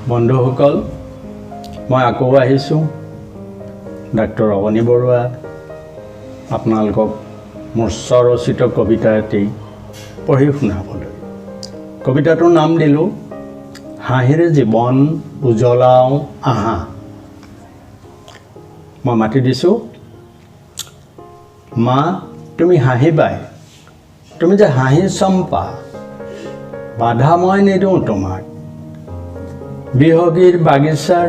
বন্ধুসকল, মই আকৌ আহিছোঁ, ডাক্তৰ অৱনী বৰুৱা, আপোনালোকক মোৰ স্বৰচিত কবিতা এটি পঢ়ি শুনাবলৈ। কবিতাটোৰ নাম দিলোঁ হাঁহিৰে জীৱন উজ্বলাওঁ আহা। মই মাতি দিছোঁ। মা, তুমি হাঁহিবাই, তুমি যে হাঁহি চম্পা, বাধা মই নিদিওঁ তোমাক। বিহগীৰ বাগিচাৰ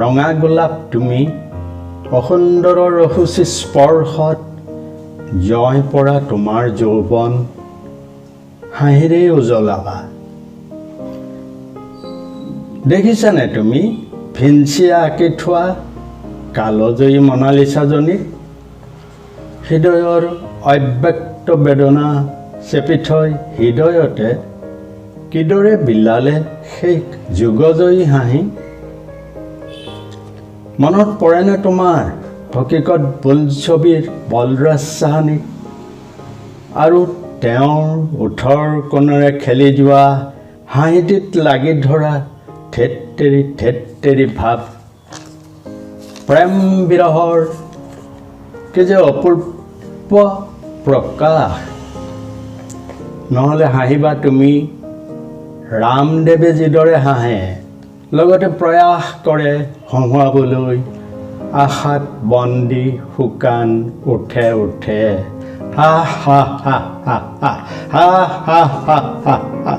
ৰঙা গোলাপ তুমি, অসুন্দৰৰ অসুচি স্পৰ্শত জয় পৰা তোমাৰ যৌৱন হাঁহিৰেই উজ্বলাবা। দেখিছানে তুমি ভিঞ্চিয়ে আঁকি থোৱা কালজয়ী মনালিচাজনীক? হৃদয়ৰ অব্যক্ত বেদনা চেপি থৈ হৃদয়তে কিদৰে বিলালে সেই যুগজয়ী হাঁহি? মনত পৰেনে তোমাৰ হকীকত বোলছবিৰ বলৰাজ চাহানীক আৰু তেওঁৰ ওঠৰ কোণেৰে খেলি যোৱা হাঁহিটিত লাগি ধৰা ধেত্তেৰি ধেত্তেৰি ভাৱ? প্ৰেম বিৰহৰ কি যে অপূৰ্ব প্ৰকাশ! নহ'লে হাঁহিবা তুমি ৰামদেৱে যিদৰে হাঁহে, লগতে প্ৰয়াস কৰে হঁহুৱাবলৈ, আশাত বন্দী শুকান উঠে উঠে, হা হা হা হা হা হা হা হা হা হা।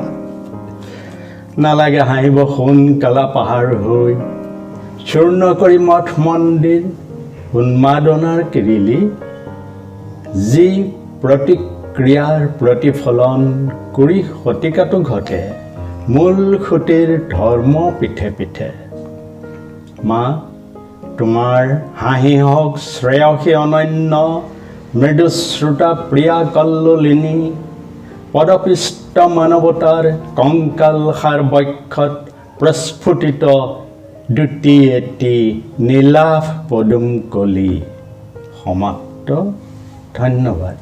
নালাগে হাঁহিব সোণ কালা পাহাৰ হৈ, চূৰ্ণ কৰি মঠ মন্দিৰ উন্মাদনাৰ কিৰিলি, যি প্ৰতিক্ৰিয়াৰ প্ৰতিফলন 20 শতিকাতো ঘটে মূল সুঁতিৰ ধৰ্ম পিঠে পিঠে। মা, তোমাৰ হাঁহি হওক শ্ৰেয়সী অনন্য মৃদুশ্ৰুতা প্ৰিয়া কল্লোলিনী, পদপিষ্ট মানৱতাৰ কংকালসাৰ বক্ষত প্ৰস্ফুটিত দুটি এটি নীলাভ পদুম কলি। সমাপ্ত, ধন্যবাদ।